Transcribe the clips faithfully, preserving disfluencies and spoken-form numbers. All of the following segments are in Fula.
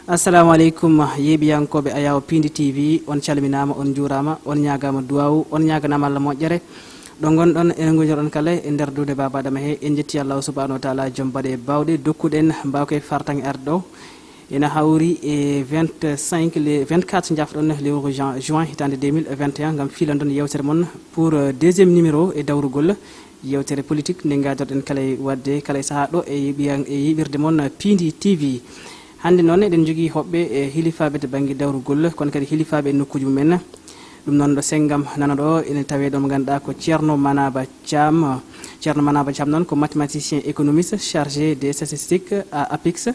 Assalamu aleykum, yeeɓiyankooɓe Ayaw Piindi T V, on calminaama, on njuuraama, on ñaagaama duwaawu, on ñaaganaama Allah moƴƴere. Ɗo ngonɗon, ene ngonirɗon kala e nder duude Baaba Adama he. En njetti Allahu subhanahu wa taala, joom baɗe bawɗe, dokkuɗen mbawke fartaŋŋe arde ɗo. Ena hawri e vingt-cinq, le vingt-quatre njafɗon lewru jan-, juin hitaande deux mille vingt et un, ngam filandon yewtere mon pour, euh, deuxième numéro e dawrugol yewtere politique nde ngaadorɗen kala e waɗde kala e sahaa ɗo e yiɓiyan-, e yiɓirde mon Piindi T V. Hannde noon eɗen njogii hoɓɓe e hilifaaɓe to bannge dawrugol, kono kadi hilifaaɓe e nokkuuji mumen. Ɗum noon ɗo senngam nana ɗo ene tawee ɗo mo ngannduɗaa ko Ceerno Manaba Thiam. Ceerno Manaba Thiam noon ko mathématicien économiste chargé des statistiques à APIX,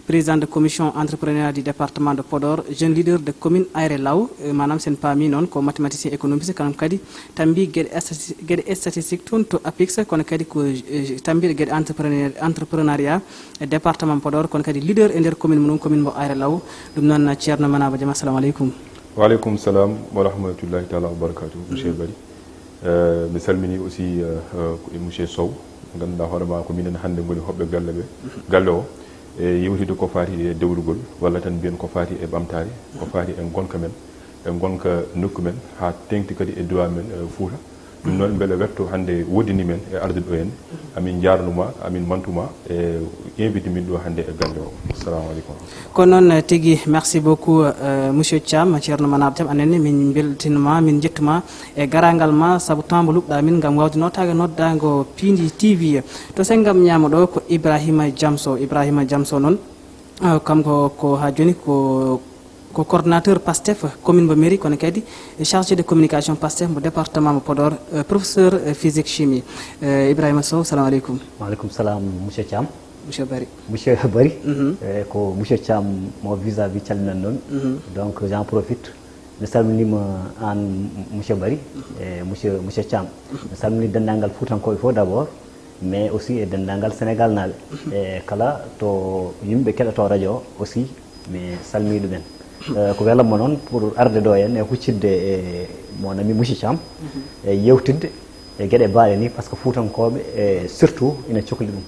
président de commission entrepreneuriat du département de Podor, jeune leader de commune Aéré Lao. Eh, maanaam sen paami noon ko mathématicien économiste, kanum kadi tambi geɗe stati-, geɗe statistique toon to APIX, kono kadi ko, eh, tambiɗo geɗe entrepreneur, entrepreneuriat e département Podor, kono kadi leader e nder commune mum, commune mbo Aéré Lao. Ɗum noon, Ceerno Manaba Thiam, assalamu aleykum. Wa aleykum salam wa rahmatullahi taala wa barakatuh, monsieur Bari. Eh, mi salmini aussi, eh, eh, ko e monsieur Sow, ngannduɗaa hoore ma ko minen hannde ngoni hoɓɓe galle ɓe, galle o, e yewtide ko faati e dewrugol, walla tan mbiyen ko faati e ɓamtaare, ko faati e ngonka men, e ngonka nokku men, haa teeŋti kadi e duwaa men, eh, Fuuta. Ɗum noon, mbele wetto hannde woodini men e arde ɗo en. Amin njaarnuma, amin mantuma e invite min ɗo hannde e galle o. Assalamu aleykum. Ko noon, eh, tigi, merci beaucoup, eh, monsieur Thiam, Ceerno Manaba Thiam, anenne min mbeltinma, min njettuma e garaangal ma, sabu temps mo luɓɗa min ngam waawde nootaade noddaango Piindi T V. To senngam ñaamo ɗo ko Ibrahima Jamso. Ibrahima Jamso noon, eh, kanko ko haa jooni ko, ko coordonnateur PASTEF commune mbo Mairie, kono kadi chargé de communication PASTEF mbo département mbo Podor, eh, professeur, eh, physique chimie. Eh, Ibrahima Sow, salamu aleykum. Wa aleykum salam, monsieur Thiam. Monsieur Bari. Monsieur Bari, mhm, eh, ko monsieur Thiam mo vis-à-vis calminan noon. Mhm. Donc, j'en profite. Mi salminiima aan, monsieur Bari, e monsieur, monsieur Thiam. Mi salmini denndaangal Fuutankooɓe fof d'abord, mais aussi e denndaangal Sénégal naaɓe. E kala to yimɓe keɗotoo radio o aussi, mi salmini ɗumen. Eh, ko welamma noon pour arde ɗo en e huccitde e mon ami monsieur Thiam, e yewtidde e geɗe baaɗe ni, parce que Fuutankooɓe, e surtout, ina cokli ɗum.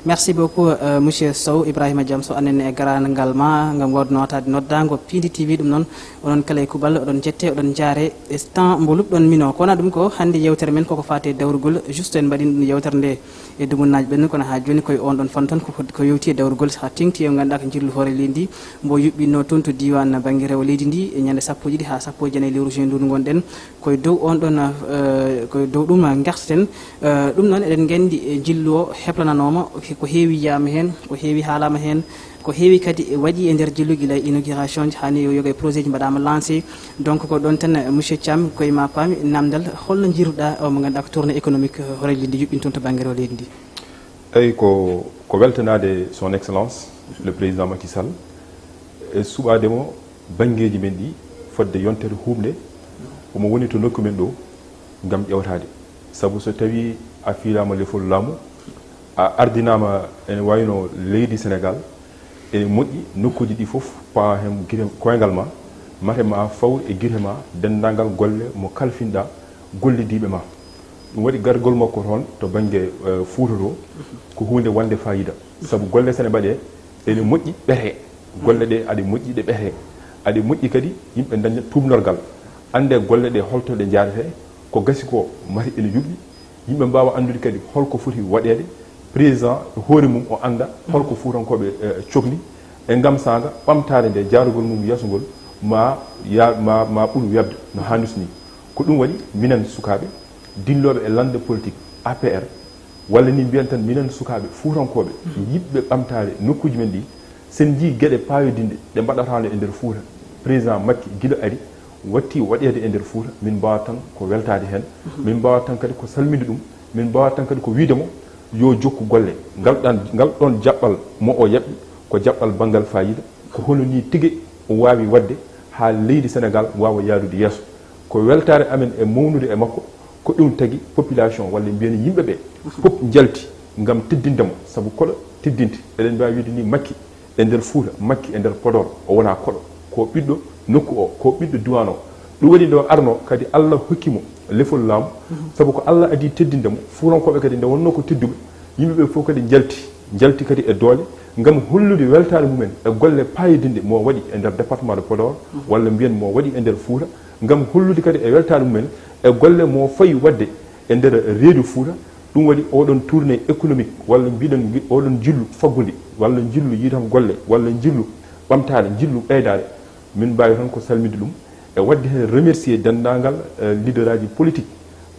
Merci beaucoup, euh, monsieur Sow, Ibrahima Jamso, anen e garangal ma ngam wawde nootaade noddaango Piindi T V. Ɗum noon, onon kala e kuuɓal, oɗon njette, oɗon njaare e temps mbo luɓɗon mino. Ko wona ɗum ko hannde yewtere men koko faati e dawrugol, juste en mbaɗin ɗum yewtere nde e dumunnaaji ɓennu, kono haa jooni koye on ɗon fannu tan ko, ko yowti e dawrugol, haa teeŋti e ngannduɗaa ko njillu hoore leydi ndi, mbo yuɓɓinno toon to diiwaan bannge rewo leydi ndi e ñande sappo e ɗiɗi haa sappo e jeenayi lewru juin ndu ngonɗen. Koye dow on ɗon, eh, koye dow ɗum ngarten. Eh, ɗum noon eɗen nganndi, eh, njillu o heplananooma, ko heewi yiyaama heen, ko heewi haalaama heen, ko heewi kadi waɗi e nder njillu, gila e inauguration ji haa ni yoga e projet ji mbaɗaama lancé. Donc ko ɗon tan, eh, monsieur Thiam, koye ma paami namdal, holno njiiruɗaa o mo ngannduɗaa ko tournée économique, eh, hoore leydi ndi yuɓɓin toon to bannge rewo leydi ndi? Eyi, ko, ko weltanaade son excellence le président Macky Sall e suɓaade mo banngeeji men ɗi fodde yontere huuɓnde, omo woni to nokku men ɗo ngam ƴeewtaade. Sabu so tawii a fiilaama lefol laamu, a ardinaama ene wayno leydi Senegaal, ene moƴƴi nokkuuji ɗi fof, pawa heen gite koyngal ma, mate ma fawru e gite ma denndaangal golle mo kalfinɗaa gollidiiɓe ma. Ɗum waɗi gargol makko toon to bannge, eh, Fuuta to, ko huunde wonde faayiida. Sabu golle so ne mbaɗee, ene moƴƴi ɓetee. Golle ɗe aɗe moƴƴi ɗe ɓetee. Aɗe moƴƴi kadi yimɓe ndaña tuubnorgal. Annde golle ɗe holto ɗe njaaretee, ko gasi ko mate ene yuɓɓi. Yimɓe mbaawa anndude kadi holko foti waɗeede. Président e hoore mum o annda holko Fuutankooɓe, eh, cokli. E ngam saanga ɓamtaare nde, jaarugol mum yeeso ngol ma ya-, ma, ma ɓur weeɓde no haanirta ni. Ko ɗum waɗi minen sukaaɓe dillooɓe e lannde politique A P R, walla ni mbiyen tan minen sukaaɓe Fuutankooɓe, yiɗɓe ɓamtaare nokkuuji men ɗi, sen njii geɗe paayodinɗe ɗe mbaɗataano e nder Fuuta, président Macky gila ari, watti waɗeede e nder Fuuta, min mbaawa tan ko weltaade heen. Min mbaawa tan kadi ko salminde ɗum, min mbaawa tan kadi ko wiyde mo yo jokku golle. Ngal ɗan, ngal ɗoon jaɓɓal mo o yaɓɓi ko jaɓɓal banngal faayiida. Ko hono nii tigi o waawi waɗde haa leydi Senegaal waawa yahrude yeeso. Ko weltaare amen e mawnude e makko, ko ɗum tagi population walla mbiyen yimɓe ɓe fof njalti ngam teddinde mo, sabu koɗo teddinte. Eɗen mbaawi wiyde ni Makki e nder Fuuta, Makki e nder Podor, o wonaa koɗo, ko ɓiɗɗo nokku o, ko ɓiɗɗo diiwaan o. Ɗum waɗi nde o arno kadi Allah hokki mo lefol laamu, sabu ko Allah adii teddinde mo. Fuutankooɓe kadi nde wonnoo ko tedduɓe, yimɓe ɓe fof kadi njalti Njalti kadi e doole ngam hollude weltaare mumen e golle paayodinɗe mo waɗi e nder département de Podor, walla mbiyen mo waɗi e nder Fuuta, ngam hollude kadi e weltaare mumen e golle mo fayi waɗde e nder reedu Fuuta. Ɗum waɗi oɗon tournée économique, walla mbiɗen ngi-, oɗon njillu faggude, walla njillu yiital golle, walla njillu ɓamtaare, njillu ɓeydaare. Min mbaawi tan ko salminde ɗum e waɗde heen remercier denndaangal, eh, leaderaaji politique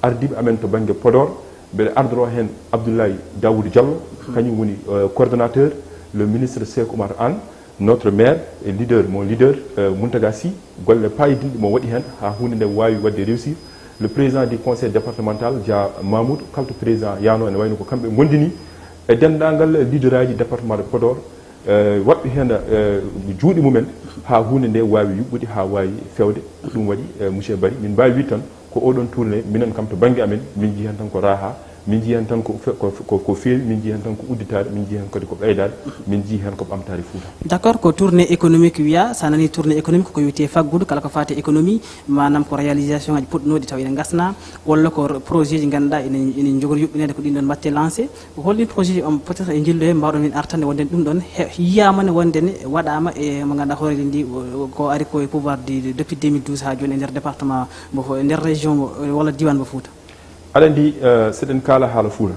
ardiiɓe amen to bannge Podor. Mbeɗa ardoro heen Abdoulaye Daoud Diallo, kañum woni, eh, coordonnateur, le ministre Cheikh Oumar Anne, notre maire et leader, mon leader, eh, Mountaga Sy, golle paayodinɗe mo waɗi heen haa huunde nde waawi waɗde réussir. Le président du conseil départemental, Dia Mamoud, kalto président yaano, ene wayno ko kamɓe ngondini e denndaangal leaderaaji département de Podor, eh, waɗɓe heen, eh, juuɗe mumen haa huunde nde waawi yuɓɓude, haa waawi feewde. Ko ɗum waɗi, eh, monsieur Barry, min mbaawi wiide tan ko oɗon tournée, minen kam to bannge amen, min njii heen tan ko raha, min njii heen tan ko fe-, ko, ko, ko feewi, min njii heen tan ko udditaare, min njii heen kadi ko ɓeydaare, min njii heen ko ɓamtaare Fuuta. D'accord, ko tournée économique wiya, sa nani tournée économique ko wiyetee faggudu, kala ko faati économie, maanaam ko réalisation ngaji puɗɗunooɗi taw ene ngasna, walla ko projet ji ngannduɗaa ene, ene njogori yuɓɓineede, ko ɗin ɗon mbaɗte lancé. Ko holɗin projet ji on peut-être e njillu he mbaawɗon min artande wonde ɗum ɗon he-, yiyaama ne wonde ne waɗaama e mo ngannduɗaa hoore leydi ndi, o, o, ko ari ko e pouvoir di, depuis deux mille douze haa jooni e nder département mbo Fo-, e nder région mbo, walla diiwaan mbo Fuuta? Aɗa anndi, eh, so eɗen kaala haala Fuuta,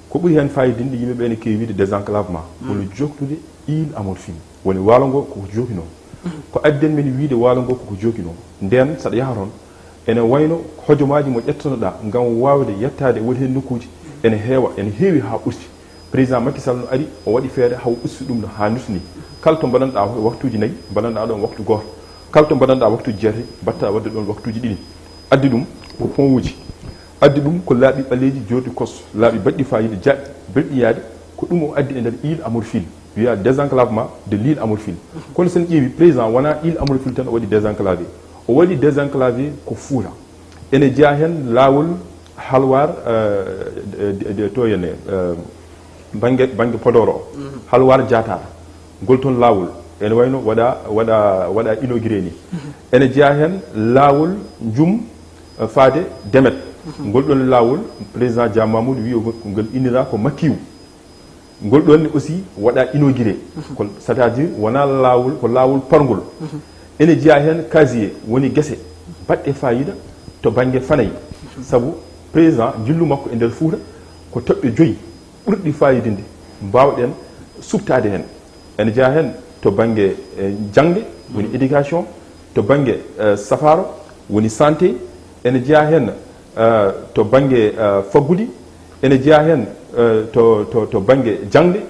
ko ɓuri heen faayidinde yimɓe ɓe ene keewi wiide désenclavement, kono jooktude île à morphine. Woni waalo ngo koko jookinoo. Ko addi en min wiide waalo ngo koko jookinoo. Ndeen, saɗa yaha toon, ene wayno hojomaaji mo ƴettanoɗaa ngam waawde yettaade e won heen nokkuuji ene heewa, ene heewi haa ɓurti. Président Macky Sall no ari, o waɗi feere haa o usti ɗum no haanirta ni. Kala to mbaɗanɗaa waktuuji nayi, mbaɗanɗaa ɗoon waktu gooto. Kala to mbaɗanɗaa waktuuji jeetati, mbaɗtaa waɗde ɗoon waktuuji ɗiɗi. Addi ɗum ko pont uji. Addi ɗum ko laabi ɓaleeji, joorɗi kos, laabi baɗɗi faayiida, jaaɓi, belɗi yaade. Ko ɗum o addi e nder île à morphine, wiya désenclavement de l'île à morphine. Kono so en ƴeewi, président wonaa île à morphine tan o waɗi désenclavé. O waɗi désenclavé ko Fuuta. Ene jeyaa heen laawol Halwar, eh, de, de, de, to henne, eh, bannge, bannge Podor o. Halwar Diatar. Ngol toon laawol ene wayno waɗa, waɗa, waɗa inauguré ni. Ene jeyaa heen laawol Njum, eh, faade Demet. Ngol ɗoon laawol, président Dia Mamoudou wiyi o, ngol innira ko Makkiw. Ngol ɗoon ne aussi waɗa inauguré. Ko, c'est-à-dire wonaa laawol, ko laawol parngol. Ene jeyaa heen casier, woni gese baɗɗe faayiida to bannge Fanay. Sabu président njillu makko e nder Fuuta ko toɓɓe joyi ɓurɗi faayidinde mbaawɗen suɓtaade heen. Ene jeyaa heen to bannge, eh, jaŋde, woni éducation, to bannge, eh, safaaro, woni santé, ene jeyaa heen, eh, to bannge, eh, faggudu, ene jeyaa heen, eh, to, to, to bannge jaŋde,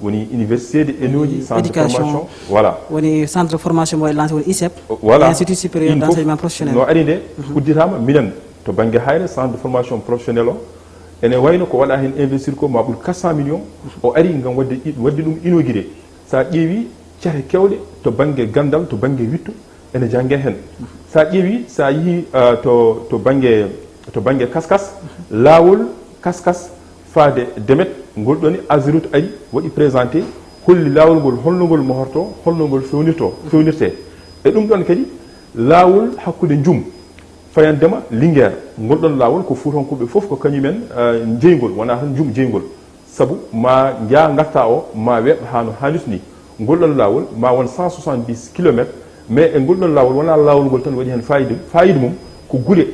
woni université de enoji, centre de éducation, formation, voilà. Woni centre de formation mo e lancé, woni ISEP, voilà. Institut supérieur d'enseignement professionnel. No ari nde udditaama, minen to bannge Hayre, centre de formation professionnel o, ene wayno ko waɗa heen investir ko ma ɓur quatre cent millions, o ari ngam waɗde, waɗde ɗum inauguré. So a ƴeewi cate keewɗe to bannge ganndal, to bannge wiɗto, ene jannge heen. So a ƴeewi, so a yehi, ah, to, to bannge, to bannge Kaskas, laawol Kaskas faade Demet, ngol ɗoon Azirout ari, waɗi présenté, holli laawol ngol, holno ngol mohorto, holno ngol fewnirto, fewnirte. E ɗum ɗoon kadi, laawol hakkunde Njum, fayandema Linguère, ngol ɗoon laawol ko Fuutankooɓe fof ko kañumen, ah, njeyi ngol, wonaa tan Njum jeyi ngol. Sabu ma njaha ngarta o, ma weeɓ haa no haanirta ni. Ngol ɗoon laawol ma won cent soixante-dix kilomètres, mais e ngol ɗoon laawol wonaa laawol ngol tan waɗi heen faayiida, faayiida mum ko gure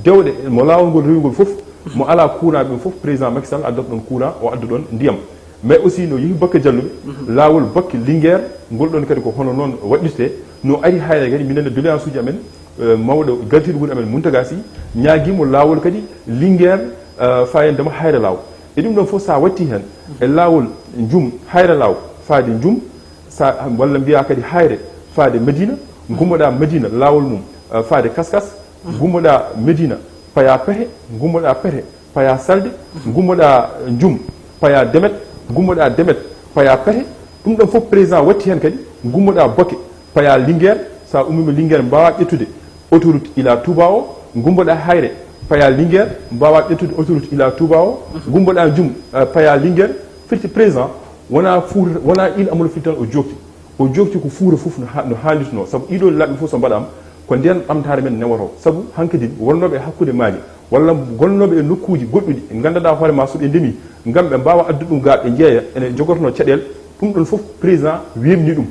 dewɗe mo laawol ngol rewi ngol fof, mo alaa courant ɓe fof, président Macky Sall addata ɗoon courant, o adda ɗoon ndiyam. Mais aussi no yehi Bakke Jalluɓe, laawol Bakke Linguère, ngol ɗoon kadi ko hono noon waɗirte, no ari Hayre kadi, minen e doléance uji amen, eh, mawɗo gardiiɗo wuro amen Mountaga Sy, ñaagii mo laawol kadi Linguère, eh, fayandema Hayre Laaw. E ɗum ɗoon fof, so a watti heen e laawol Njum, Hayre Laaw faade Njum, sa, walla mbiyaa kadi Hayre faade Medina, ngummoɗaa Medina, laawol mum, eh, faade Kaskas, ngummoɗaa Medina, paya Pehe, ngummoɗaa Pehe, paya Salde, ngummoɗaa Njum, paya Demet, ngummoɗaa Demet, paya Pehe. Ɗum ɗoon fof, président watti heen kadi, ngummoɗaa Boke, paya Linguère, so a ummiima Linguère, mbaawaa ƴettude autoroute ila Touba o, ngummoɗaa Hayre, paya Linguère, mbaawaa ƴettude autoroute ila Touba o, ngummoɗaa Njum, eh, paya Linguère. Firti président wonaa Fuuta, wonaa Île à Morphil tan o jookti. O jookti ko Fuuta fof no ha-, no haanirtunoo. Sabu ɗii ɗoo laabi fof so mbaɗaama, Ko ndeen ɓamtaare men newotoo, sabu hankadi wonnooɓe e hakkunde maaje walla gonnooɓe e nokkuuji goɗɗuɗi, ɓe nganndanɗaa hoore maa, so ɓe ndemii ngam ɓe mbaawa addude ɗum gaa, ɓe njeeya ene jogornoo caɗeele, ɗum ɗoon fof président weeɓnii ɗum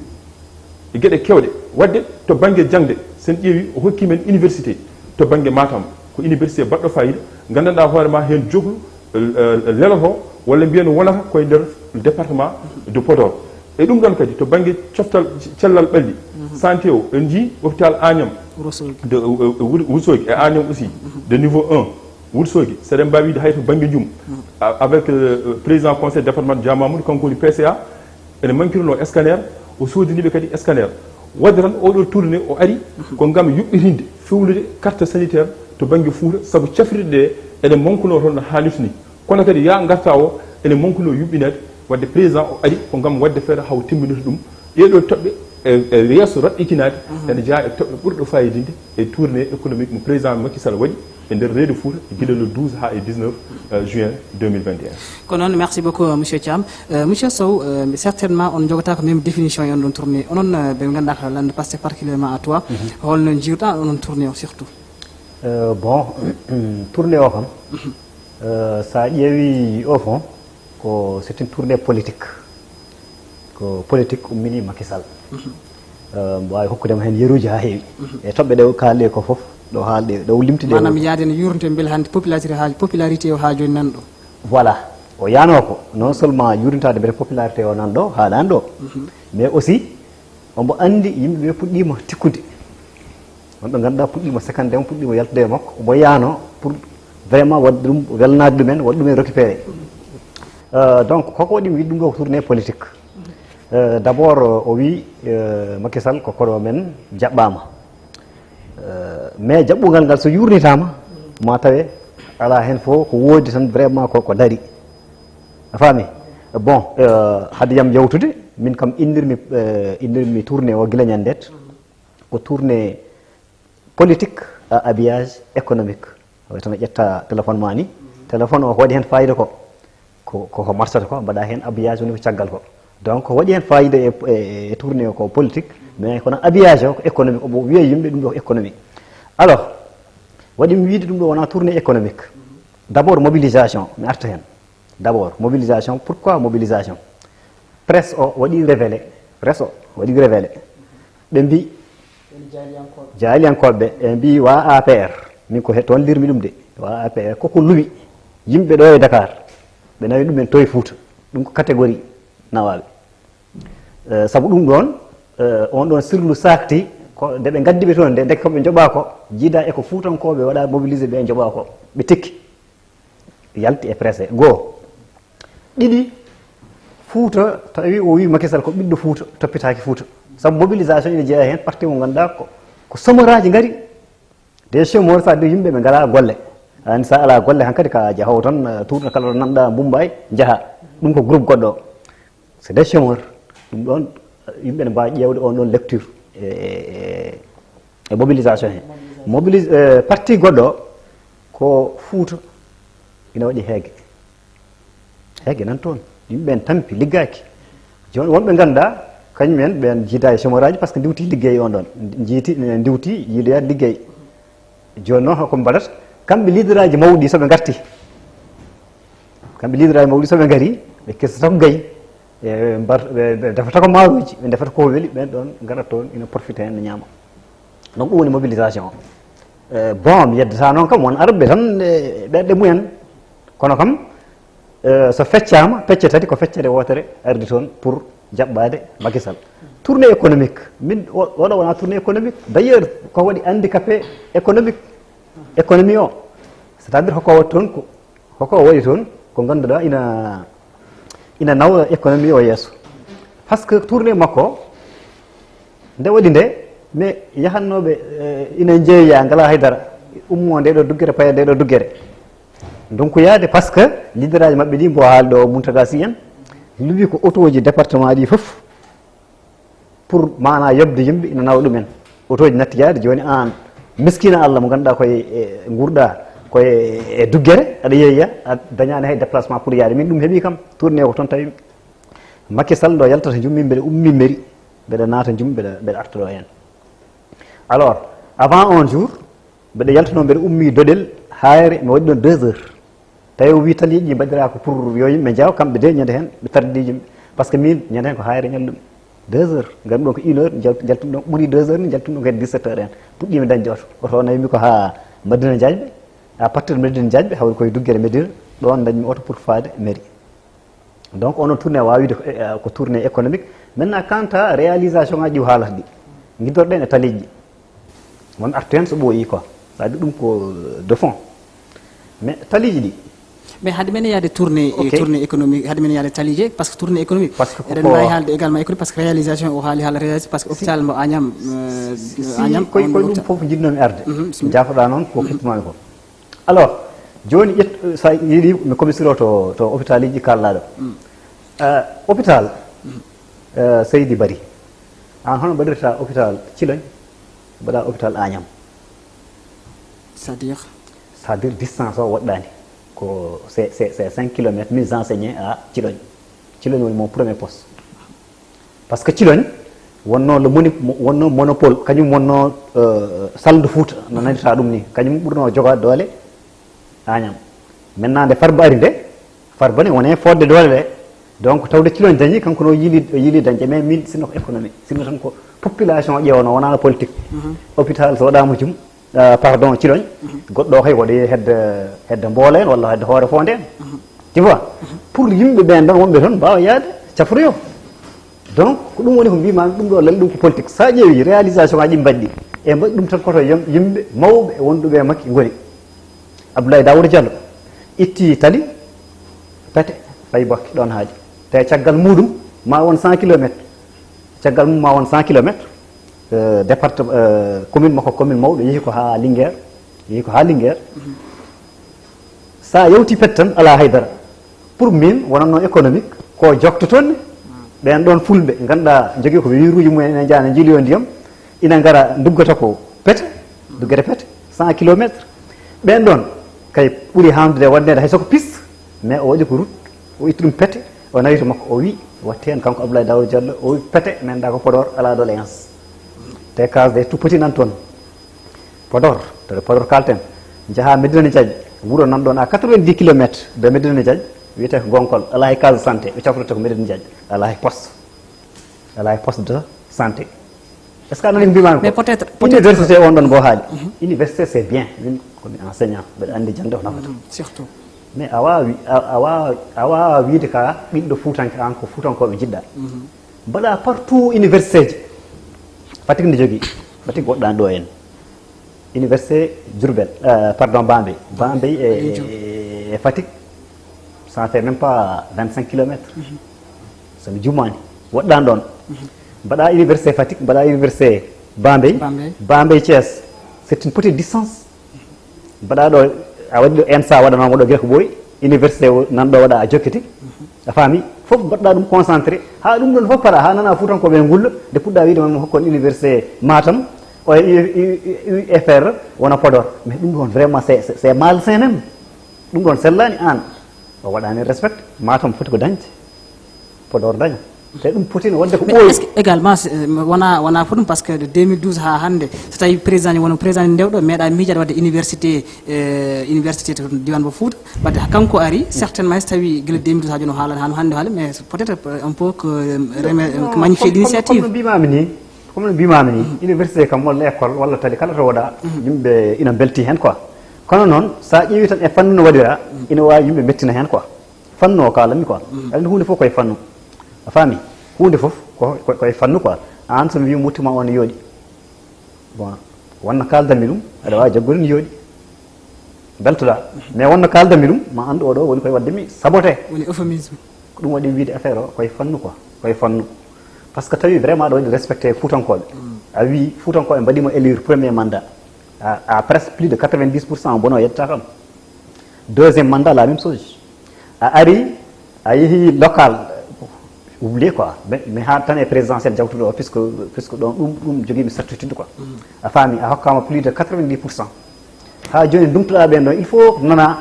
e geɗe keewɗe. Waɗde to bannge jaŋde, so en ƴeewii, o hokki men université to bannge Matam, ko université baɗɗo faayiida, nganndanɗaa hoore maa heen joklu, eh, eh, lelotoo, walla mbiyen wonata koye nder département de Podor. E ɗum ɗoon kadi, to bannge coftal cellal ɓalli, santé o, en njii hôpital Agnam, Wourossogui. De, euh, euh, Wourossogui e Agnam aussi, de niveau un, Wourossogui, so eɗen mbaawi wiide hay to bannge njum, a- avec, euh, euh, président conseil département Dia Mamoudou, kanko woni P C A, ene manquirnoo scanner, o soodanii ɓe kadi scanner. Waɗde tan, oɗo tournée o ari ko ngam yuɓɓitinde, fewnude carte sanitaire to bannge Fuuta, sabu cafrirɗe ɗe ene manquinoo toon no haalirta ni. Kono kadi, yaa ngartaa o ene manquinoo yuɓɓinaade, waɗde président o ari ko ngam waɗde feere haa o timminita ɗum. Ɗee ɗoo toɓɓe e, e yeeso raɓɓitinaade ene jeyaa e toɓɓe ɓurɗe faayidinnde e tournée économique mo président Macky Sall waɗi e nder reedu Fuuta gila le douze haa e dix-neuf, euh, juin deux mille vingt et un. Ko noon, merci beaucoup, monsieur Thiam. Euh, monsieur Sow, euh, certainement on njogataa ko même définition e on ɗon tournée. Onon, euh, ɓe ngannduɗaa ko lande passé particulièrement à toi, holno njiiruɗaa onon tournée o surtout? Euh, bon, tournée o kam, euh, so a ƴeewi au fond, ko, c'est une tournée politique. Ko politique ummini Macky Sall. Euh, mi waawi hokkude ma heen yeruuji haa heewi. E toɓɓe ɗe o kaali ko fof, ɗo haalɗe, ɗo limti ɗe. Maanaam yaade no yurnte mbele hannde popularité haa, popularité o haa jooni nan ɗo. Voilà. O yaanoo ko non seulement yurntaade mbele popularité o nan ɗo, haa nan ɗo. Mais aussi, omo anndi yimɓe ɓe puɗɗiima tikkude. Wonɓe ngannduɗaa puɗɗiima sekande mo, puɗɗiima yaltude e makko. Omo yaanoo pour vraiment waɗde ɗum, welnaade ɗumen, waɗde ɗumen récupéré. Euh, donc, koko waɗi mi wiide ɗum ɗo ko tournée politique. Euh, d'abord, o wii, euh, Macky Sall ko koɗo men jaɓɓaama. Euh, mais jaɓɓungal ngal so yurnitaama, ma tawe alaa heen fof ko woodi tan vraiment ko, ko darii. A faami? Bon, euh, hade yam yawtude, min kam innirmi, euh, innirmi tournée o gila ñanndeet. Ko tournée politique à habillage économique. Tawi tan a ƴetta téléphone ma ni. Téléphone o ko waɗi heen fayida ko, ko, ko, ko marsata ko, mbaɗa heen habillage woni ko caggal ko. Donc, ko waɗi heen fayida e, e, e tournée o ko politique, mais kono habillage o ko économique, omo wiya yimɓe ɗum ɗo ko économie. Alors, waɗi mi wiide ɗum ɗo wona tournée économique. D'abord, mobilisation, mi arta heen. D'abord, mobilisation, pourquoi mobilisation? Presse o waɗi révélé, presse o waɗi révélé. Ɓe mbi, jaaliyankooɓe, ɓe mbi wa A P R, min ko he toon lirmi ɗum de, wa A P R koko luwi, yimɓe ɗo e Dakar, ɓe nawi ɗumen to e Fuuta, ɗum ko catégorie nawaaɓe. Eh, sabu ɗum ɗoon, eh, on ɗoon sirlu saakti, ko nde ɓe ngaddi ɓe toon nde, ndeke ko ɓe njoɓaa ko, jiida e ko fuutankooɓe waɗa mobilisé ɓe njoɓaa ko, ɓe tekki. Yalti e presse. Goo. Ɗiɗi, Fuuta, tawi o wii Macky Sall ko ɓiɗɗo Fuuta, toppitaaki Fuuta. Sabu mobilisation ina jeyaa heen, parti mo ngannduɗaa ko, ko chômeuraaji ngari. Des chômeurs, c'est-à-dire yimɓe ɓe ngalaa golle. Aan so alaa golle, hankadi ka jahowo tan, eh, tourne kala to nanɗa Mumbai, njaha. Ɗum ko groupe goɗɗo. C'est des chômeurs. Ɗum ɗoon, yimɓe ne mbaawi ƴeewde on ɗoon lecture e, e, e mobilisation he. Mobilis-, eh, parti goɗɗo ko Fuuta ina waɗi heege. Heege nan toon. Yimɓe ɓeen tampi, liggaaki. Jooni wonɓe ngannduɗaa, kañum en ɓeen njiidaa e chômeuraaji, parce que ndiwti liggey on ɗoon. Njiiti, ndiwti yiidoyaade liggey. Jooni noon, hoko mbaɗata? Kamɓe leaderaaji mawɗi, so ɓe ngarti, kamɓe leaderaaji mawɗi, so ɓe ngari, ɓe kestata ko gayi, ɓe mbar-, ɓe, ɓe defata ko maaroji, ɓe defata ko weli, ɓeen ɗoon ngarata toon, ina profité heen, ne ñaama. Donc, ɗum woni mobilisation o. Eh, bon, mi yeddata noon kam, won arɓe tan, eh, ɓerɗe mumen. Kono kam, eh, so feccaama, pecce tati, ko feccere wootere ardi toon pour jaɓɓaade Macky Sall. Tournée économique, min, o-, oɗo wona tournée économique. D'ailleurs, ko waɗi handicapé économique, économie o. C'est-à-dire, hoko waɗi toon ko, hoko waɗi toon ko ngannduɗaa ina, ina nawa économie o yeeso. Parce que tournée makko, nde waɗi nde, mais yahannooɓe, eh, ina njeeya, ngalaa hay dara. Ummo nde ɗo duggere, paya nde ɗo duggere. Donc yaade, parce que leaderaaji maɓɓe ɗi, mbo haali ɗo, Mountaga Sy en, luwi ko autoji département ɗi fof, pour maana yoɓde yimɓe ina nawa ɗumen. Autoji natti yaade, jooni aan, miskina Allah mo ngannduɗaa koye, e, nguurɗa koye, e, duggere, aɗa yeeya, a dañaani hay déplacement pour yaade. Min ɗum heɓi kam, tourné ko toon tawi Macky Sall ɗo yaltata njummi, mbeɗa ummi mairie, mbeɗa naata njum, mbeɗa, mbeɗa arta ɗo heen. Alors, Avant un jour, mbeɗa yaltuno, mbeɗa ummi Doɗel, Haayre, mi waɗi ɗon deux heures. Tawi o wi taliiji ɗi mbaɗiraa ko pour yo yimɓe njaw, kamɓe de ñande heen ɓe tardi yimɓe. Par ce que min ñande heen ko Haayre ñalɗum deux heures, ngarmi ɗon ko une heure, jal- jaltumi ɗon ɓuri deux heures ni, jaltumi ɗon kadi dix-sept heures en. Puɗɗiimi dañde oto. Oto o nawimi ko haa Madina Diagne, à partir de Madina Diagne hawri koye Duggere Medina, ɗon dañmi oto pour faade mairie. Donc onon tournée waawide ko, eh, ko tournée économique. Maintenant quant à réalisation ngaji ɗi o haalata ɗi, guiddorɗen e taliiji ɗi. Won artu heen so ɓooyi quoi. Sabi ɗum ko de fond. Mais taliiji ɗi, mais hade men yaade tournée Ok. Tournée économique, hade men yaade taliije, parce que tournée économique, Parce que ko- eɗen ko- mbaawi haalde également économique, parce que réalisation o haali haala réalisation, parce que hôpital mo Agnam, euh, Si Agnam, koy on koy ɗo- ɗum fof njiɗnomi arde. Mhm, bismillah. Jaafoɗaa noon ko keɓtumaami ko. Alors jooni ƴettu, sa yiɗi mi commisiro to to hôpital iji kallaaɗo. Euh, hôpital, euh, Seydi Bari, an hono mbaɗirta hôpital Ciloñ, mbaɗa hôpital Agnam? C'est-à-dire? C'est-à-dire distance o woɗɗaani. Ko c'est c'est c'est cinq kilomètres, min j'enseignais à Ciloñ. Ciloñ woni mon premier poste. Par ce que Ciloñ wonno le moni wonno monopole, kañum wonno, euh, salle de foot no nanirta ɗum ni, kañum ɓurno joga doole Agnam. Maintenant nde Farba ari nde, Farba ne wone fodde doole ɗe. Donc tawde Ciloñ dañi, kanko no yiili o yiili dañde, mais min sinno ko économie, sinno tan ko population o ƴeewano, wonano politique. Hôpital so waɗama jum, euh, pardon, Ciloñ, goɗɗo o kay waɗoye hedde hedde Mboolo en walla hedde Hoore Fonde en. Tu vois? Pour yimɓe ɓen ɗon wonɓe toon mbawa yaade cafroyo. Donc ko ɗum woni ko mbimami, ɗum ɗo lal ɗum ko politique. Sa ƴeewi réalisation ngaji ɗi mbaɗɗi, e mbaɗi ɗum tan koto yom- yimɓe mawɓe e wonduɓe e makki ngoni. Abdoulaye Daouda Diallo itti tali Pete, fayi Bokke, ɗon haaji. Te caggal muɗum ma won cent kilomètres. Caggal mum ma won cent kilomètres. Euh, département, euh, commune makko, commune mawɗo, yehi ko ha Linguère, yehi ko ha Linguère. Sa yawti Pete tan ala haydara. Pour min wonanno économique ko jokto toon ne. Ɓen ɗon fulɓe ganduɗa jogui ko wiruji mumen, ene jana jiiloyo ndiyam, ina gara duggata ko Pete, duggata Pete cent kilomètres. Ɓen ɗon kay ɓuuri hamdude waɗnede hay soko piste, mais o waɗi ko route, o itti ɗum Pete, o nawi to makko, o wi watti hen kanko Abdoulaye Daouda Diallo, o wi Pete nanɗa ko Podor, ala doléance. Te case des tout petits nan toon. Podor, to Podor kalten, jaaha Medina Diagne, wuro nan ɗon à quatre-vingt-dix kilomètres de Medina Diagne, wiyete ko Gonkol, ala hay case de santé, ɓe cafroto ko Medina Diagne, ala hay poste, ala hay poste de santé. Est-ce que a nani ko mbimami ko? Mais peut-être- peut-être- Université on ɗon mbo haali. Université c'est bien, min komi enseignant, mbeɗa andi jangde ko nafata. Surtout. Mais a wawi a wawa a wawa wiide ka ɓiɗɗo fuutanke an ko fuutankoɓe jiɗɗa. Mbaɗa partout université ji. Fatick ne jogui, Fatick woɗɗani ɗo en. Université Diourbel, euh, pardon, Bambey, Bambey e, e Fatick, ça fait même pas vingt-cinq kilomètres. Somi jumani, woɗɗani ɗon. Mbaɗa université Fatick, mbaɗa université Bambey, Bambey. Bambey Thiès, c'est une petite distance. Mbaɗa ɗo, a waɗi ɗo ENSA, waɗanoma ɗo gila ko ɓooyi, université o nan ɗo waɗa a jokkiti. A faami? Fof mbaɗɗa ɗum concentré ha ɗum ɗon fof para, ha nana fuutankoɓe ngulla, nde puɗɗa wiide mami hokkon université Matam, o U F R wona Podor. Mais ɗum ɗon vraiment c'est c'est malsain même. Ɗum ɗon sellani an. O waɗani respect, Matam foti ko dañde, Podor daña. Te ɗum fotino wonde ko Mais ɓooyi. Est-ce que également, c'est- euh, wona wona fo ɗum, parce que de deux mille douze ha hannde, so tawi président ni wona président ndewɗo, meeɗa miijaade wadde université, euh, université to diwan mo Fouta, wadde kanko ari certainement, so tawi gila deux mille douze ha jooni o haalani hano hannde o haali, mais peut-être, euh, un peu que, euh, reme- Non, que magnifier comme- l'initiative. Comme no mbimami ni, comme no mbimami ni, université kam walla école walla tali kala to waɗa, yimɓe ina belti hen quoi. Kono noon sa ƴeewi tan e fannu no waɗira, ina wawi yimɓe mettina hen quoi. Fannu o kalanmi quoi. Aɗa andi hunde fof koye fannu. A faami? Hunde fof ko ko- koye fannu quoi. An somi wi muttima on yooɗi. Bon, wonno kaldanmi ɗum, aɗa wawi jaggude no yooɗi. Beltoɗa. Mais wonno kaldanmi ɗum, ma andu oɗo woni koye wadde mi saboté. Woni euphémisme. Ko ɗum waɗi wiide affaire o koye fannu quoi, koye fannu. Par ce que tawi vraiment aɗa waɗi respecté fuutankoɓe. A wi fuutankoɓe mbaɗimo élire premier mandat. À, à presque plus de quatre-vingt-dix pour cent, bono yettata kam. Deuxième mandat, la même chose. A ari, a yeehi local, oublié quoi. Mais, mais ha tan e présidentiel jawtuɗo o, puisque, puisque ɗon ɗum, ɗum joguimi certitude quoi. A faami, a hokkama plus de quatre-vingt-dix pour cent. Ha joni ndumtoɗa ɓen ɗon, il faut nana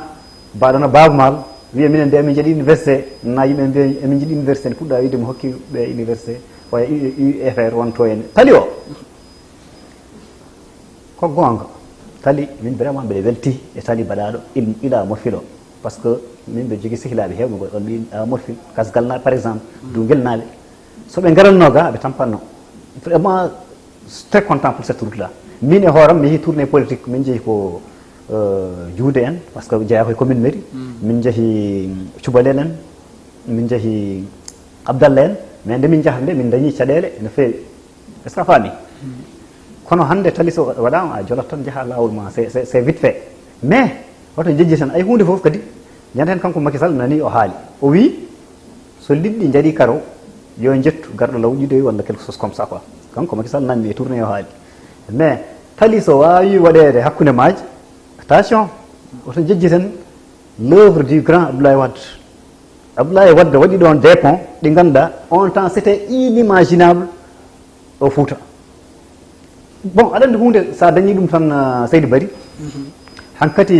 mbaɗono Baaba Maal, wiya minen de emin jiiɗi université, nana yimɓe mbiya emin jiiɗi université, ne puɗɗa wiide mi hokki ɓe université, oya U F R wonto en tali o. Ko goonga. Tali, min vraiment mbeɗe welti e tali baɗaaɗo il- ila Morphil o. Parce que min mbeɗe jogii sehilaaɓe heewɓe ngo ɗon ɓe ila Morphil, Kasgal naaɓe par exemple, Duungel naaɓe. So ɓe ngaranno ga, ɓe tampanno. Vraiment, très content pour cette route là. Min e hooram, mi yehi tournée politique, min jehi ko euh, Juude en, parce que jeyaa ko e commune Mairie. Min jehi Cubalel en, min jehi Abdallah en, mais nde min njahata nde, min dañi caɗeele no feewi. Est-ce que a faami? Kono hannde tali so waɗaama, a jolat tan, njaha laawol ma, c'est, c'est, c'est vite fait. Mais, hoto njejjiten, ay huunde fof kadi, ñande heen kanko Macky Sall nani o haali. O wii, so liɗɗi njarii karaw, yo njettu garɗo law ɗiɗoy walla quelque chose comme ça quoi. Kanko Macky Sall nanmi e tournée o haali. Mais, tali so waawi waɗeede hakkunde maaji, attention, hoto njejjiten l'œuvre du grand Abdoulaye Wade. Abdoulaye Wade waɗi ɗoon des ponts ɗi ngannduɗaa, on temps c'était inimaginable au Fouta. Bon, aɗa anndi huunde, so a dañii ɗum tan, ah, Seydi Bari, hankati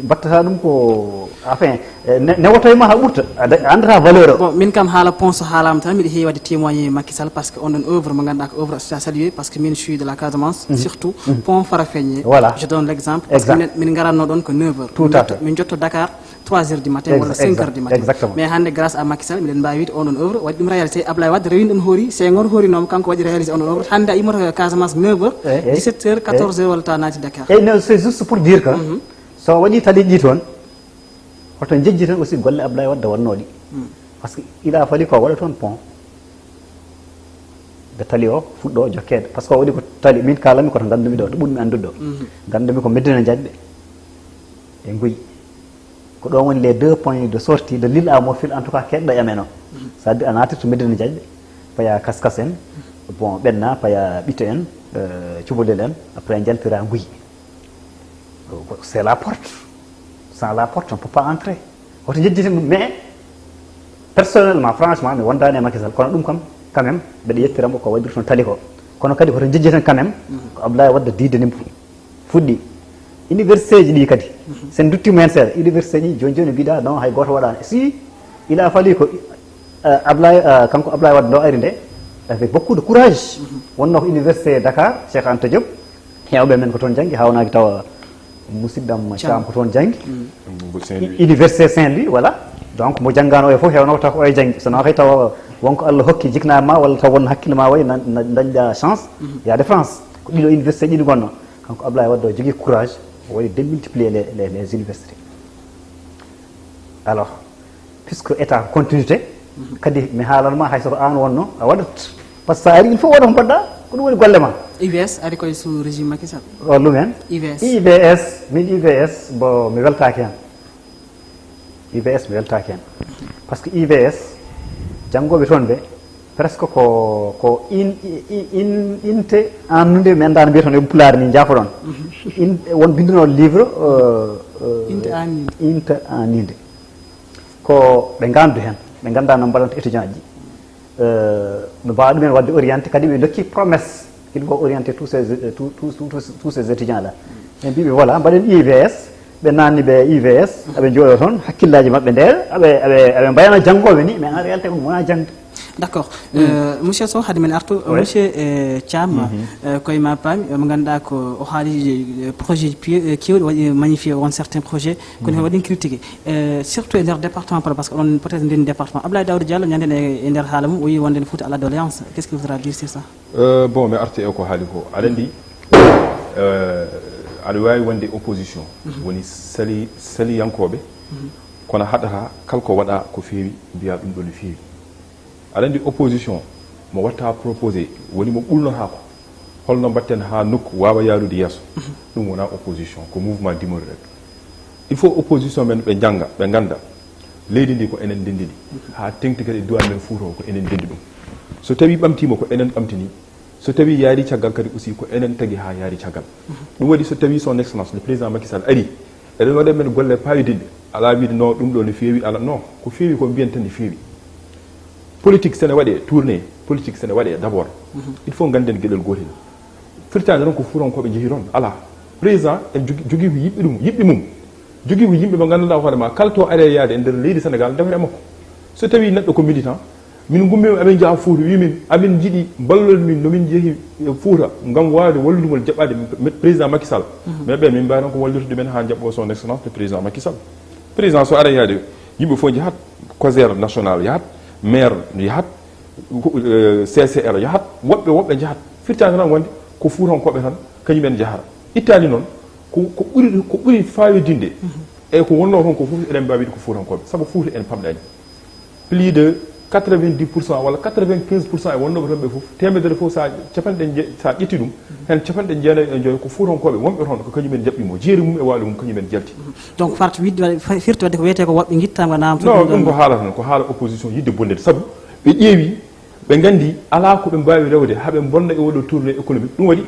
mbattata ɗum ko, enfin, eh, ne- newoto e ma haa ɓurta, a da- a anndata valeur o. Bon, min kam, haala pont so haalaama tan, miɗo heewi waɗde témoigner Macky Sall, parce que on ɗon œuvre mo ngannduɗaa ko œuvre à saluer, parce que min, je suis de la Casamance, surtout pont Farafenni. Voilà. Je donne l'exemple, parce que exact, minen, min ngaratno ɗon ko neuf heures. Tout à fait. Min jotto Dakar trois heures du matin walla cinq heures du matin. Exactement. Mais hannde, grâce à Macky Sall, miɗen mbaawi wiide on ɗon œuvre waɗi ɗum réalisé. Ablaye Wade rewino ɗon hoori, Senghor hoorinooma, kanko waɗi réalisé on ɗon œuvre. Hannde a immotoo Casamance neuf heures, dix-sept heures, quatorze heures walla tawa naati Dakar. Et non, c'est juste pour dire que so waɗi tali ɗi toon, hoto njejjiten aussi golle Ablaye Wade waɗnooɗi. Parce que il a fallu ko waɗa toon pont. Nde tali o fuɗɗo jokkeede. Parce que o waɗi ko tali, min kaalanmi ko to nganndumi ɗo, to ɓurmi anndude ɗo. Nganndumi ko Medina Diagne e Nguy. Ko ɗoon woni les deux points de sortie de l'île à Morphil, en tout cas, keɗɗo e amen o. C'est-à-dire, a naatirta Medina Diagne, paya Kaskas en, bon, Ɓenna, paya Ɓite en, euh, Cubalel en, après a njaltira Nguy. C'est la porte. Sans la porte, on ne peut pas entrer. Hoto njejjiten ɗum. Mais, personnellement, franchement, mi wondaani e Macky Sall, kono ɗum kam, quand même, mbeɗa yettira mo ko waɗirton tali ko. Kono kadi hoto njejjiten quand même, ko Abdoulaye Wade diidani mo. Fuɗɗi. Université ji ɗi kadi, sen duttiima heen seeɗa, université ji jooni jooni mbiɗa non, hay gooto waɗaani. Si, il a fallu ko, euh, Ablaye, euh, kanko Ablaye Wade ɗo ari nde, avec beaucoup de courage. Wonno ko université Dakar, Cheikh Anta Diop, heewɓe men ko toon janngi, haawnaaki tawa musidɗam Thiam ko toon janngi. Université Saint-Louis, voilà. Donc, mo janngaano oya fof heewno taw ko oya janngi. So no kay tawa wonko Allah hokki jiknaa ma, walla taw won hakkille ma wayi, na, na, dañɗa chance yaade France. Ko ɗiɗo université ɗiɗi ngonno. Kanko Ablaye Wade o jogii courage, o waɗi démultiplier les, les, les universités. Alors, puisque état ko continuité, kadi mi haalan ma hay so ko aan wonno a waɗat. Parce que sa ari, il faut waɗa ko mbaɗɗa, ko ɗum woni golle ma. U V S ari koye sous régime Macky Sall. O lumen? U V S. U V S, min U V S, bon, mi weltaaki heen. U V S mi weltaaki heen. Parce que U V S, janngooɓe toon ɓe, presque ko, ko in, in, inte annunde, mi anndaa no mbiyata no e Pulaar ni, njaafoɗon. In, won binndunoo livre, euh, euh, Inte anninde. Inte anninde. Ko ɓe ngandu heen, ɓe nganndaa no mbaɗanta étudiant ji. Euh, no mbaawa ɗumen waɗde orienté, kadi ɓe ndokki promesse, il faut orienter tous ces, tous, tous, tous, tous ces étudiants là. Ɓe mbiɓe, voilà, mbaɗen U V S, ɓe nanni ɓe U V S, aɓe njooɗo toon, hakkillaaji maɓɓe ndeewa, aɓe, aɓe, aɓe mbayano janngooɓe ni, mais en réalité ko ɗum wona jangde. D'accord. Euh, monsieur Sow, hade men artu, monsieur, euh, Thiam, euh, koye ma paami, mo ngannduɗaa ko o haali, euh, projet ji piye-, euh, keewɗi, waɗi magnifié on certain projet, kono heen waɗi critiqué. Euh, surtout e nder département Podor, parce que onon peut-être nden département. Abdoulaye Daouda Diallo, ñande nde e nder haala mum, o wi wonde ne Fouta à la doléance. Qu'est-ce que vous voudra dire sur ça? Euh, bon, mi arti e ko haali ko. Aɗa anndi, euh, aɗa waawi wonde opposition, woni sali-, saliyankooɓe, kono haɗata kala ko waɗa ko feewi, mbiya ɗum ɗo no feewi. Aɗa anndi opposition, mo watta proposé, woni mo ɓulnotaako. Holno mbaɗten haa nokku waawa yaarude yeeso? Ɗum wona opposition, ko mouvement d'humeur rek. Il faut opposition men ɓe njannga, ɓe ngannda leydi ndi ko enen ndenndi ndi. Haa teŋti kadi e duwaan men Fuuta o, ko enen ndenndi ɗum. So tawii ɓamtiima, ko enen ɓamtini. So tawii yaari caggal kadi aussi, ko enen tagi haa yaari caggal. Ɗum waɗi so tawii son excellence le président Macky Sall ari, eɗen waɗa men golle paayodinɗe. Alaa wiide non, ɗum ɗo ne feewi, alaa, non. Ko feewi ko mbiyen tan ne feewi. Politique sene waɗe tourné, politique sene waɗe d'abord. Il faut ngannden geɗel gootel. Firtaade noon ko fuurankooɓe njehi toon, alaa. Président en jogi, jogii ko yiɗɓe ɗum, yiɗɓe mum. Jogii ko yimɓe ɓe ngannduɗaa hoore ma, kala to ari yaade e nder leydi Sénégal, ndewete e makko. So tawii neɗɗo ko militant, Min ngummiima, amin njaha Fuuta, wi min amin njiɗi mballol min no min njehi e Fuuta ngam waawde wallugol jaɓɓaade président Macky Sall. Mais ɓe min mbaawi tan ko wallirde ɗumen haa njaɓɓo son excellence le président Macky Sall. Président so ara yaade, yimɓe fof njahat, COJER national yahat, maire yahat, CCR yahat, woɓɓe woɓɓe njahat. Firtaani tan wonde ko Fuutankooɓe tan kañum en njahata. Ittaani noon ko ko ɓuri ko ɓuri faayodinde e ko wonnoo toon ko fof eɗen mbaawi ko Fuutankooɓe, sabu Fuuta en pamɗaani. Plus de quatre-vingt-dix pour cent walla quatre-vingt-quinze pour cent e wonnooɓe toon ɓe fof, teemedere fof so a capanɗe je- so a ƴetti ɗum, heen capanɗe jeenayi e joy ko Fuutankooɓe wonɓe toon, ko kañum en njaɓɓi mo, jeeri mum e waali mum kañum en jalti. Donc, farti wiɗde waɗde- fa- firti waɗde ko wiyetee ko woɓɓe ngittaama naamtude. Non, ɗum ɗum ko haala tan, ko haala opposition yiɗde bonnude, sabu ɓe ƴeewi, ɓe nganndi alaa ko ɓe mbaawi rewde haa ɓe mbonna e oɗo tournée économique. Ɗum waɗi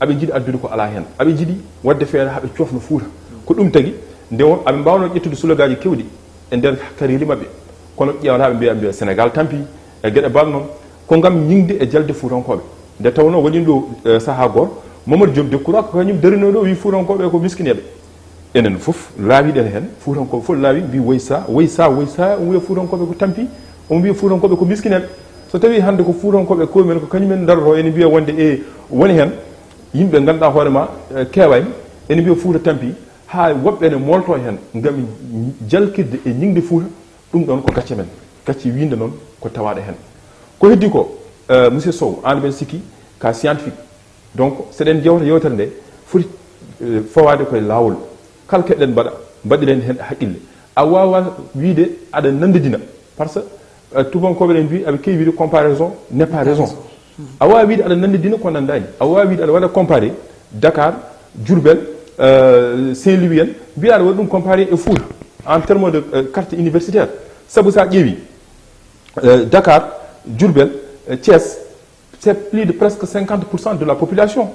aɓe njiɗi addude ko alaa heen, aɓe njiɗi waɗde feere haa ɓe coofna Fuuta. Ko ɗum tagi nde won aɓe mbaawnoo ƴettude slogaji keewɗi e nder kariri maɓɓe, kono ƴeewata ɓe mbiya mbiya Sénégal tampi e geɗe mbaɗ noon, ko ngam ñiŋde e jalde Fuutankooɓe. Nde tawnoo waɗi ɗo, eh, sahaa gooto, Mamadou Diop Decroix ko kañum darinoo ɗo, wi Fuutankooɓe ko miskineeɓe. Enen fof laawiɗen heen, Fuutankooɓe fof laawi mbi woy sa woy sa woy sa, omo wiya Fuutankooɓe ko tampi, omo wiya Fuutankooɓe ko miskineeɓe. So tawii hannde ko Fuutankooɓe koye men ko kañum en darotoo, ene mbiya wonde e woni heen yimɓe ngannduɗaa hoore ma, eh, keewaani, ene mbiya Fuuta tampi, haa woɓɓe ne mooltoo heen ngam jalkirde e ñiŋde Fuuta. Ɗum ɗoon ko gacce men, gacce wiinde noon ko tawaaɗo heen. Ko heddi ko, eh, monsieur Sow, aan mbeɗa sikki ka scientifique. Donc, so eɗen njewta yewtere nde, foti, eh, fawaade koye laawol. Kala ko eɗen mbaɗa, mbaɗiren heen haqqille. A waawaa wiyde aɗa nanndidina, par ce que, eh, tubankooɓe ɗen mbii, aɓe keewi wiyde comparaison n'est pas raison. A waawaa wiyde aɗa nanndidina ko nanndaani. A waawaa wiyde aɗa waɗa comparé Dakar, Diourbel, eh, Saint-Louis en, mbiya aɗa waɗi ɗum comparé e Fuuta en terme de, eh, carte universitaire. Sabu so a ƴeewi, eh, Dakar, Diourbel, eh, Thiès, c'est plus de presque cinquante pour cent de la population.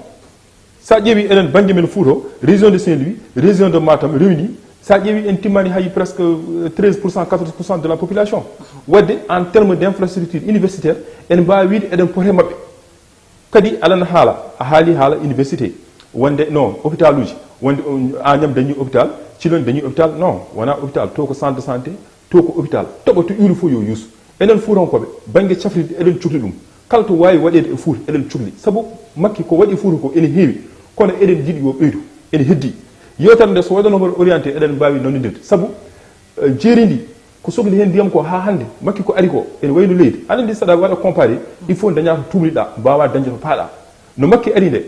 So a ƴeewi enen bannge men Fuuta, région de Saint-Louis, région de Matam réunis, so a ƴeewi en timmani hay presque, eh, treize pour cent, quatorze pour cent de la population. Waɗde en terme d'infrastructure universitaire, en mbaawi wiyde eɗen pote maɓɓe. Kadi aɗa haala, a haali haala université, wonde non hôpital uji, wonde, um, Agnam dañi hôpital, Thilogne dañi hôpital, non, wonaa hôpital, to ko centre de santé, to ko hôpital. Toɓo to ƴuuri fof yo yuus. Enen Fuutankooɓe, bannge cafrirde eɗen cokli ɗum. Kala to waawi waɗeede e Fuuta, eɗen cokli. Sabu Makki ko waɗi Fuuta ko ene heewi, kono eɗen njiɗi yo ɓeydu, ene heddi. Yewtere nde so waɗano hoto orienté, eɗen mbaawi nanondirde. Sabu, eh, jeeri ndi, ko sokli heen ndiyam ko haa hannde, Makki ko ari ko, ene wayno leydi. Aɗa anndi saɗa waɗa comparé, il faut dañaa ko tuumniɗaa, mbaawaa dañde to paaɗaa. No Makki ari nde,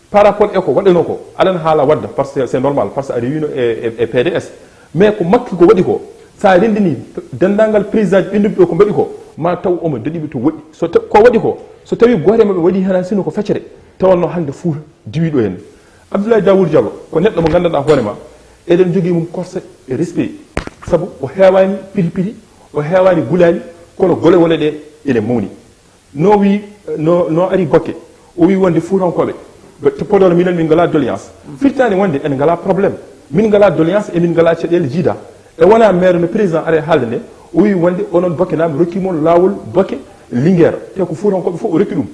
par rapport e ko waɗanoo ko, aɗa haala waɗda, parce que c'est normal, parce que a rewino e, e, e P D S. Mais ko Makki ko waɗi ko, so a renndini denndaangal président ji ɓennuɓe ɗo ko mbaɗi ko, ma taw omo daɗi ɓe to woɗɗi. So ta- ko waɗi ko, so tawii gooto e maɓɓe waɗi heen sino ko feccere, tawanno hannde Fuuta diwi ɗo heen. Abdoulaye Daouda Diallo ko neɗɗo mo nganndanɗaa hoore ma, eɗen njogii mum korsa e respect. Sabu o heewaani piri piri, o heewaani gulaali, kono gole wone ɗe ene mawni. No wi, no, no ari Bakke, o wi wonde Fuutankooɓe, ɓe to Podor minen min ngalaa doléance. Firtaani wonde en ngalaa problème. Min ngalaa doléance e min ngalaa caɗeele jiida. E wonaa maire no président ari haalde nde, o wi wonde onon Bakke naa mi rokki mon laawol Bakke Linguère. Te ko Fuutankooɓe fof o rokki ɗum.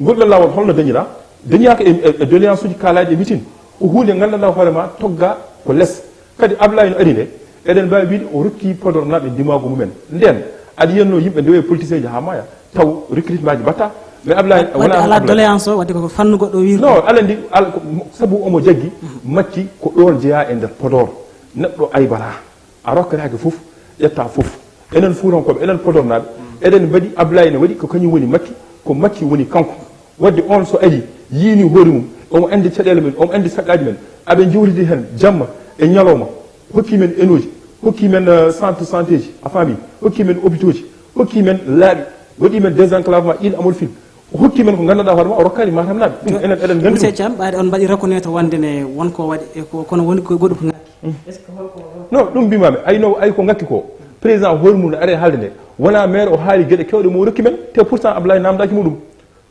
Ngol ɗon laawol holno dañiraa? Dañaaka e, e, e doléance uji kaalaaɗi e meeting. Ko huunde nganndanɗaa hoore ma toggaa ko les. Kadi Ablaye no ari nde, eɗen mbaawi wiyde o rokki Podornaaɓe ndimaagu mumen. Ndeen, aɗa yiyatnoo yimɓe ndewoya politicien ji haa maaya, taw recrutement ji mbaɗtaa. Mais Ablaye, waɗde wonaa alaa Ablaye. Doléance o, waɗde ko fannu goɗɗo wirnoo. Non, aɗa anndi, ala ko, sabu omo jaggi, Makki ko ɗoon jeyaa e nder Podor. Neɗɗo aybataa. A rokkataake fof, ƴettaa fof. Enen Fuutankooɓe, enen Podornaaɓe, eɗen mbaɗi, Ablaye ne waɗi, ko kañum woni Makki, ko Makki woni kanko. Waɗde oon so ari, yiini hoore mum, omo anndi caɗeele men, omo anndi saggaaji men. Aɓe njewtidi heen jamma e ñalawma, hokki men enoji, hokki men, eh, centre santé ji, a faami, hokki men hôpitaux ji, hokki men laabi, waɗi men désenclavement Île à Morphil. O hokki men ko nganndanɗaa hoore ma, o rokkaani Matamnaaɓe. Ɗum enen eɗen nganndi ɗum. Monsieur Thiam, ɓayde on mbaɗi reconnaître wonde ne won ko waɗi, e ko, kono woni ko goɗɗum ko ngakki. Est-ce que holko, holko Non, ɗum mbimaami, ay no, ay ko ngakki ko. Président hoore mum no ari haalde nde. Wonaa maire o haali geɗe keewɗe mo o rokki men, te pourtant Ablaye naamndaaki mo ɗum.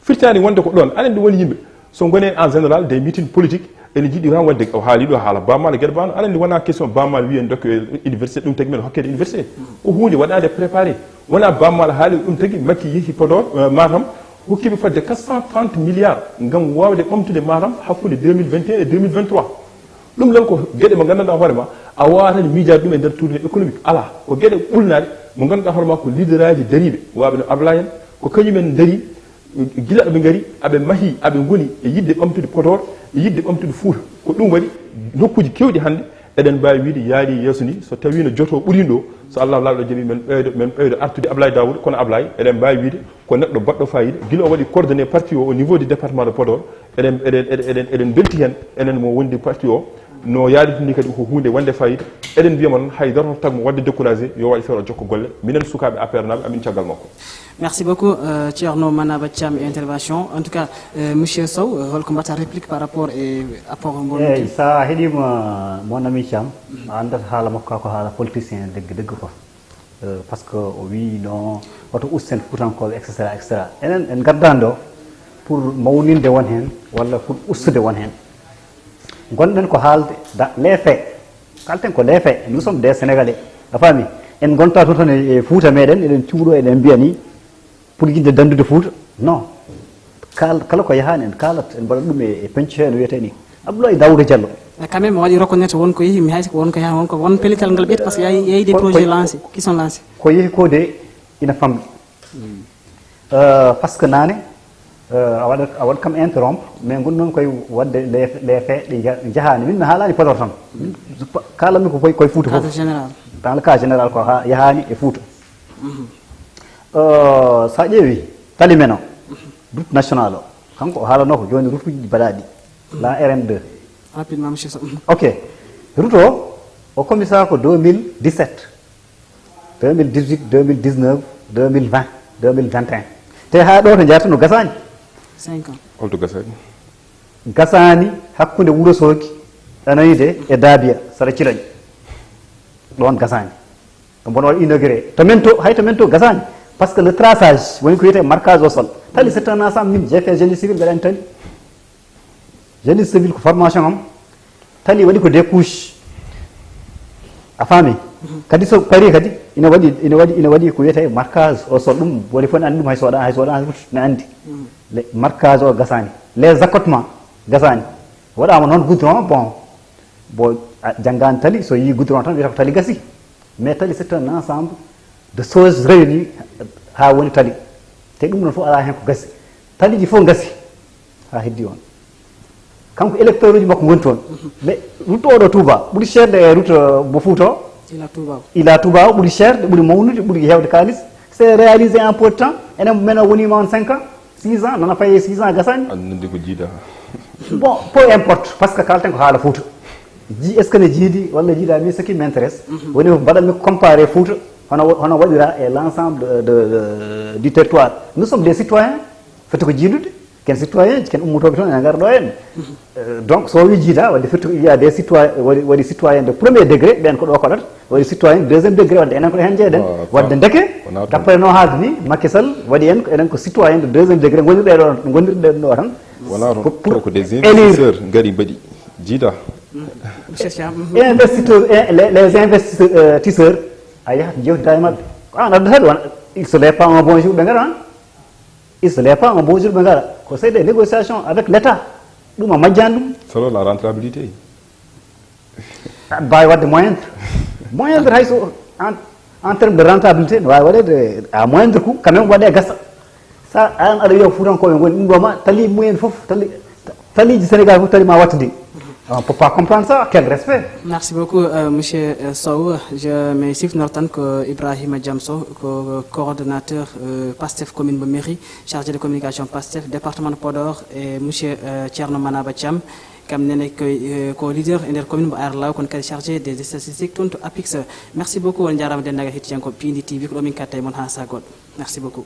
Firtaani wonde ko ɗoon, aɗa anndi won yimɓe, so ngonii en général des meetings politiques, ene njiɗi tan waɗde, o haali ɗo haala Baaba Maal e geɗe bano, aɗa anndi wonaa question Baaba Maal wiyen dokke université, ɗum tagi men hokkede université. Ko huunde waɗaande préparé. Wonaa Baaba Maal haali ɗum tagi Makki yehi Podor, eh, Matam, hokkiiɓe fodde quatre cent trente milliards ngam waawde ɓamtude Matam hakkunde deux mille vingt et un et deux mille vingt-trois. Ɗum noon ko geɗe mo nganndanɗaa hoore ma, a waawataa miijaade ɗum e nder tournée économique. Alaa, ko geɗe ɓulnaaɗe mo nganndanɗaa hoore ma ko leaderaaji dariiɓe, waawɓe no Ablaye en, ko kañumen ndarii, gila aɓe ngari, aɓe mahi, aɓe ngoni e yiɗde ɓamtude Podor, e yiɗde ɓamtude Fuuta. Ko ɗum waɗi nokkuuji keewɗi hannde eɗen mbaawi wiyde yaarii yeeso ni, so tawii no joto ɓuriino ɗo, so Allah Laamɗo jaɓii, men ɓeydo, men ɓeydo artude Ablaye Daouda, kono Ablaye, eɗen mbaawi wiyde ko neɗɗo baɗɗo faayiida, gila o waɗi coordonné parti o au niveau du département de Podor, eɗen, eɗen, eɗen, eɗen, eɗen mbelti heen, enen mo wondi parti o, no yaaliti ni kadi ko huunde wonde faayiida. Eɗen mbiya mo noon, hay dara hoto tag mo waɗde découragé, yo waɗ feere o jokka golle. Minen sukaaɓe A P R naaɓe, amin caggal makko. Merci beaucoup, euh, Thierno Manaba Thiam, e intervention. En tout cas, euh, monsieur Sow, euh, holko mbaɗata réplique par rapport e apport ngol? Eyyi, sa heɗima mon ami Thiam, a anndat haala makko ka ko haala politicien degge degge quoi. Euh, parce que o wi non, hoto usten Fuutankooɓe, et cetera, et cetera. Enen en ngardaani ɗo pour mawninde won heen walla pour ustude won heen. Ngonɗen ko haalde da, les faits. Kalten ko les faits. Nous sommes des Sénégalais. A faami? En ngonta toon tan e, e Fuuta meɗen, eɗen cuuɗo, eɗen mbiya ni pour yiɗde danndude Fuuta. Non. Kal-, kala ko yahaani en kaalat, en mbaɗat ɗum e, e peñco hee no wiyetee ni. Abdoulaye Daouda Diallo. Mais quand même, on va dire reconnaître won ko yehi, mais hay ko won ko yaha, won ko, won pellital ngal ɓeyti, parce que il y a, il y a eu des projets lancés, qui sont lancés. Ko yehi ko de ina famɗi. Euh, parce que naane, euh, a waɗat, a waɗat kam interrompre, mais ngon noon koye waɗde les, les faits ɗi ja-, jahaani. Min mi haalaani Podor tan. Min, kaalanmi ko koye, koye Fuuta fof. Cadre général. Dans le cas général ko ha, yahaani e Fuuta. Euh, sa ƴeewi tali men o, route nationale o, kanko o haalanoo ko jooni route uji ɗi mbaɗaaɗi, la R N deux. Rapidement, monsieur Sow. Ok. Route o, o commisa ko deux mille dix-sept, deux mille dix-huit, deux mille dix-neuf, deux mille vingt, deux mille vingt et un. Te haa ɗo to njaarta no gasaani. Cinq ans. Holto gasaani? Gasaani hakkunde Wuro Soogi, a nanii de, e Daabiya, sara Cilañ. Ɗoon gasaani. Ko mboɗo waɗa inauguré. To men to, hay to men to gasaani. Parce que le traçage, woni ko wiyetee marquage au sol. Tali, c'est un ensemble, min, j'ai fait génie civil, mbeɗa anndi tali. Génie civil ko formation am. Tali waɗi ko des couches. A faami? Kadi so parii kadi, ina waɗi, ina waɗi, ina waɗi ko wiyetee marquage au sol. Ɗum woni fof ne anndi ɗum, hay so waɗa, hay so waɗa, ne anndi. Le marquage o gasaani. Les accotements gasaani. Waɗaama noon goudron, bon, bon, a janngaani tali, so yii goudron tan wiyata ko tali gasi. Mais tali, c'est un ensemble de choses réunies haa woni tali. Te ɗum ɗon fof alaa heen ko gasi. Taliji fof gasi haa heddi on. Kanko électeur uji makko ngoni toon. Mais route oɗo Touba ɓuri cher de route, euh, mo Fouta o. Ila Touba o. Ila Touba o ɓuri cher de, ɓuri mawnude, ɓuri heewde kaalis. C'est réalisé en peu de temps. Enen men o woniima on cinq ans, six ans, nana faye six ans gasaani. Anndude ko jiida. Bon, peu importe, parce que kalten ko haala Fouta. Ji, est-ce que ne jiidi walla jiida, min, ce qui m'intéresse, woni ko mbaɗanmi comparé Fouta, hono, hono waɗira e l'ensemble de, de, de, du territoire. Nous sommes des citoyens, foti ko jiidude, ken citoyen, ken ummotooɓe toon, ene ngara ɗo en. Euh, donc, so wi jiida, wadde firti ko il y a des citoyens, waɗi, waɗi citoyen de premier degré, ɓen ko ɗo koɗata, waɗi citoyen de deuxième degré, wadde enen ko heen jeeɗen. Wadde ndeke, d'après no haaldi ni, Macky Sall waɗi en, enen ko citoyen de deuxième degré, ngonirɗe ɗo, ngonirɗe ɗo tan. Wona toon, ko pour ko des élire investisseurs ngari mbaɗi jiida. Monsieur Thiam. Investisseurs, eh, les, les investisseurs, euh, tisseurs, a yahat jewtida e maɓɓe. Ko an addata ɓe, wona, ils se lèvent pas un bon jour ɓe ngara, hein. Ils se lèvent pas un bon jour ɓe ngara. Ko c'est des négociations avec l'État. Ɗum a majjani ɗum. Selon la rentabilité. Aɗa mbaawi waɗde moindre. Moindre hay so en, en terme de rentabilité, ne waawi waɗeede à moindre coût, quand même waɗe gasa. Sa an aɗa wiya Fuutankooɓe ngoni ɗum ɗo ma, tali mumen fof, tali, taliji Sénégal fof tali ma watta ndi. On peut pas comprendre ça, quel respect. Merci beaucoup, euh, monsieur, euh, Sow. Je me sifnor tan ko Ibrahima Diam Sow, ko coordonnateur, euh, PASTEF commune mo Mairie, chargé de communication PASTEF, département de Podor, et monsieur, euh, Thierno Manaba Thiam. Kam nene ko, euh, ko leader e nder commune mo Aéré Lao, kono kadi chargé des statistiques toon to APIX. Merci beaucoup, on njaaraama denndaangal hettiyankooɓe P N D T V, ko ɗo min katta e mon haa saha goɗɗo. Merci beaucoup.